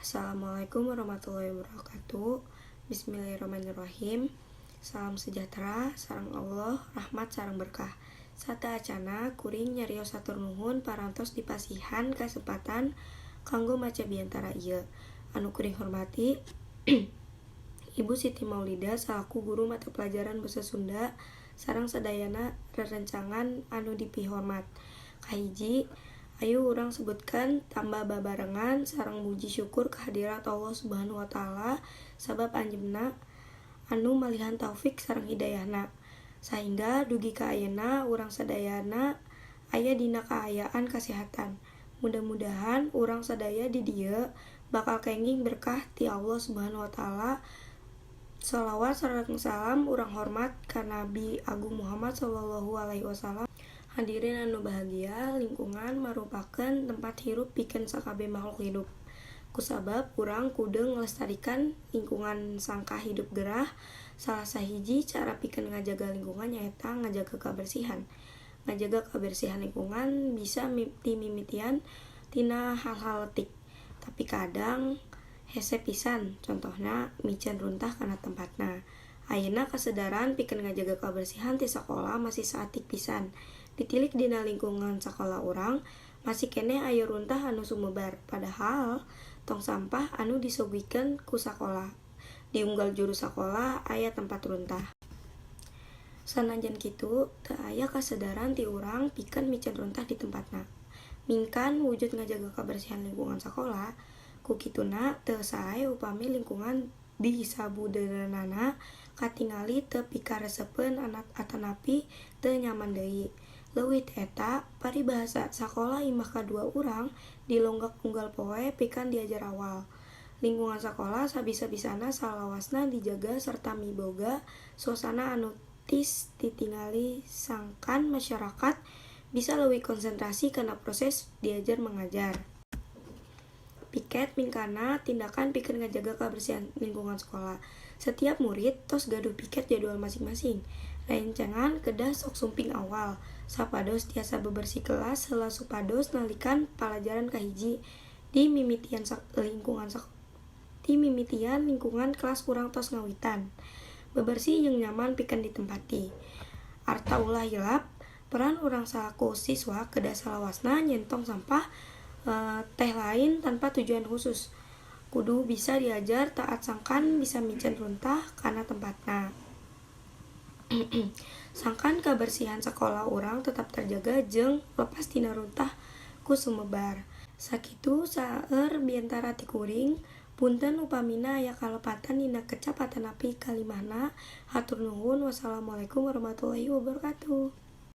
Assalamualaikum warahmatullahi wabarakatuh. Bismillahirrahmanirrahim. Salam sejahtera, sareng Allah, rahmat sareng berkah. Sateuacanna kuring nyarios hatur nuhun parantos dipasihan kasempatan kanggo maca biantara ieu. Anu kuring hormati Ibu Siti Maulida salaku guru mata pelajaran Basa Sunda sareng sadayana rerencangan anu dipihormat. Kahiji, ayu urang sebutkeun tambah babarengan sareng muji syukur kehadirat Allah Subhanahu wa Ta'ala, sabab Anjeunna anu malihan taufik sareng hidayahna sahingga dugi ka ayeuna urang sadayana aya dina kaayaan kasehatan. Mudah-mudahan urang sadaya di dieu bakal kenging berkah ti Allah Subhanahu wa Ta'ala. Shalawat sareng salam urang hormat ka Nabi Agung Muhammad Shallallahu Alaihi Wasallam. Hadirin anu bahagia, lingkungan marupakeun tempat hirup pikeun sakabeh makhluk hidup. Kusabab urang kudu ngalestarikan lingkungan sangkan hidup gerah. Salah sahiji cara pikeun ngajaga lingkungan nyaeta ngajaga kabersihan. Ngajaga kabersihan lingkungan bisa dimimitian tina hal-hal leutik, tapi kadang hese pisan, contohna miceun runtah kana tempatna. Ayeuna kasadaran pikeun ngajaga kabersihan di sakola masih saeutik pisan. Ditilik dina lingkungan sakola urang, masih keneh aya runtah anu sumebar, padahal tong sampah anu disuguhkeun ku sakola. Di unggal juru sakola aya tempat runtah. Sanajan kitu, teu aya kasadaran ti urang pikeun miceun runtah di tempatna. Mingkan wujud ngajaga kabersihan lingkungan sakola, ku kituna teu sae upami lingkungan di sabudeureunana katingali teu pikaresepeun atanapi teu nyaman deui. Leuwih ti eta, paribahasa "sakola imah kadua urang" dilonggak unggal poe pikeun diajar awal. Lingkungan sakola sabisa-bisana salawasna dijaga sarta miboga suasana anu tiis ditingali sangkan masyarakat bisa leuwih konsentrasi kana proses diajar mangajar. Piket mingkana tindakan pikeun ngajaga kabersihan lingkungan sekolah. Setiap murid tos gaduh piket jadwal masing-masing. Rerencangan kedah sok sumping awal sapados tiasa bebersih kelas heula supados nalikan palajaran kahiji dimimitian lingkungan kelas urang tos ngawitan bebersih jeung nyaman pikeun ditempati. Arta ulah hilap, peran urang salaku siswa kedah salawasna nyieun tong sampah teh lain tanpa tujuan khusus. Kudu bisa diajar taat sangkan bisa miceun runtah kana tempatna. Sangkan kabersihan sakola urang tetap terjaga jeung lepas tina runtah ku sumebar. Sakitu saeur biantara ti kuring. Punten upamina aya kalepatan dina kecap atanapi kalimahna. Hatur nuhun. Wassalamualaikum warahmatullahi wabarakatuh.